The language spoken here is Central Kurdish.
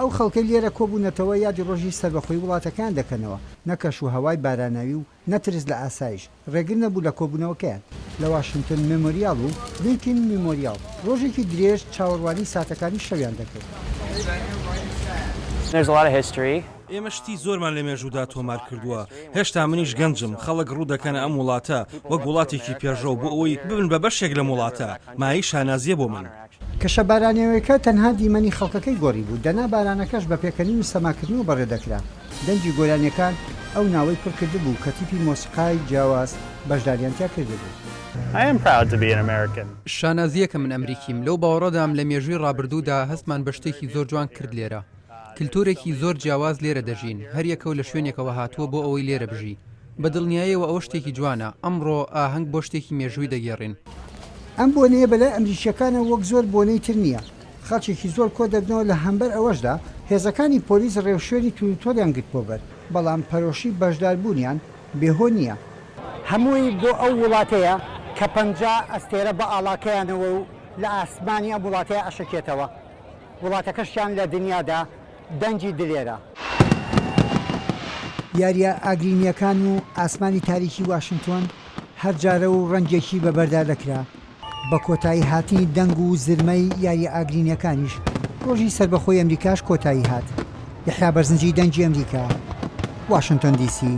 ئەو خەڵکەی لێرە کۆبوونەتەوە یادی ڕۆژی سەربەخۆی وڵاتەکەیان دەکەنەوە، نە کەشوهەوای باراناوی و نە ترس لە ئاسایش، ڕێگر نەبوو لە کۆبوونەوەکەیان. لە واشنتۆن مێمۆریاڵ و لینکن میمۆریاڵ ڕۆژێکی درێژ چاوەڕوانی ساتەکانی شەویان دەکرد. ئێمە شتی زۆرمان لە مێژوودا تۆمار کردووە، هێشتا منیش گەنجم، خەڵک ڕوو دەکەنە ئەم وڵاتە وەک وڵاتێکی پێشڕەو بۆ ئەوەی ببن بە بەشێک لەم وڵاتە، مایەی شانازییە بۆ من. کەشە باراناویەکە تەنها دیمەنی خەڵکەکەی گۆڕیبوو، دەنا بارانەکەش بە پێکەنین و سەماکردنەوە بەڕێ دەکرا. دەنگی گۆرانیەکان ئەو ناوەی پڕ کردبوو کە تیپی مۆسیقای جیاواز بەشداریان تیا کردبوو. شانازییەکە من ئەمریکیم، لەو باوەڕەدام لە مێژووی ڕابردوودا هەستمان بە شتێکی زۆر جوان کرد لێرە. کلتورێکی زۆر جیاواز لێرە دەژین، هەریەکەو لە شوێنێکەوە هاتووە بۆ ئەوەی لێرە بژی. بە دڵنیایەوە ئەوە شتێکی جوانە، ئەمڕۆ ئاهەنگ بۆ شتێکی مێژووی دەگێڕین. ئەم بۆنەیە بەلای ئەمریکییەکانەوە وەک زۆر بۆنەی تر نییە، خەڵکێکی زۆر کۆدەبنەوە، لە هەمبەر ئەوەشدا هێزەکانی پۆلیس ڕێوشوێنی توندوتۆڵیان گرتبووە بەر، بەڵام پەرۆشی بەشداربوونیان بێ هۆ نییە. هەمووی بۆ ئەو وڵاتەیە کە 50 ئەستێرە بە ئاڵاکەیانەوە و لە ئاسمانی ئەم وڵاتەیا ئەشەکێتەوە. وڵاتەکەشیان لە دنیادا دەنگی دلێرە. یارییە ئاگرینییەکان و ئاسمانی تاریکی واشنتۆن هەر جارە و ڕەنگێکی بە بەردا دەکرا. بە کۆتایی هاتنی دەنگ و زرمەی یارییە ئاگرینییەکانیش، ڕۆژی سەربەخۆی ئەمریکاش کۆتایی هات. یەحیا بەرزنجی دەنگی ئەمریکا، واشنتۆن دی سی.